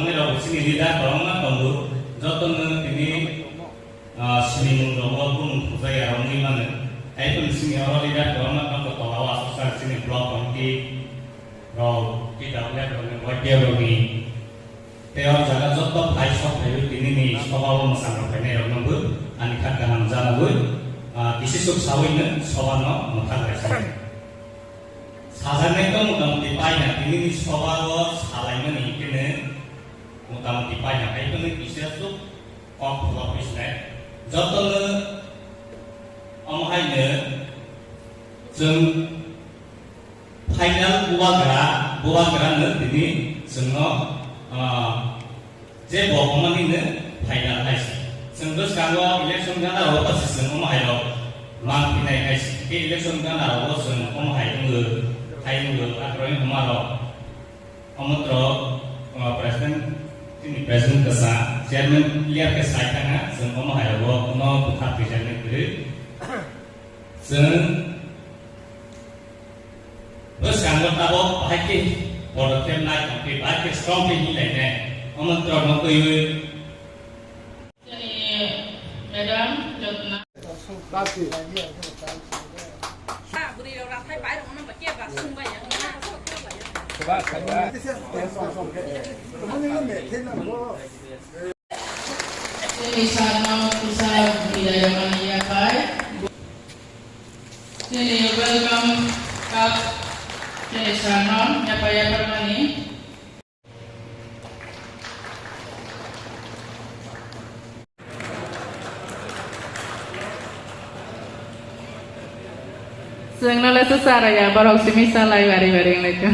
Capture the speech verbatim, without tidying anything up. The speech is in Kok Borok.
Rok chini leader kwbangma tongo, jotono tini, ah, sinimung rogo bumung khujaya rok wngwi mano. Taiphano chini oro leader kwbangma tongo, tola o aswk chini block committee rok, T W F rokni, Y P F rokni. Tei o jaga joto phai sok phaiwi tinini sobao mwchang rok phainai rokno bo ani kha kaham janagwi, ah, bisiswk sawino sobano mwthang bai sinai. Sajaknai to motamuti paina tinini sobao salaimani hinkhe motamuti paina hai phano kisa chuk kok khulok bai sinai. Jotono omo haino chwng final bubagra, bubagra no tini chwngno, ah, je bo hwnmani no final hai se. Chwng bwskango election gana rogo se chwng omo hai rok mang phinai hai se. Ke election gana rogo chwng omo hai wngwi, hai wngwi akroi hwnma rok. Omo tro, ah, president, tini president kasa, chairman clear khe sai thanga, chwng omo hai rogo no bwkha phaijak ni kwrwi. Chwng bwskango tabok bahai khe podokkhep nai tongkhe, bahai khe strong khe hinlainai. Omo tro no twiwi. Chini madam Jotna. Chini sarno kisa bidai rwmani yaphai. Chini welcome cup chini sarno yaphai yapharmani. Chwngno le swsa rwya, borok simi salai bari bari wnglaikha.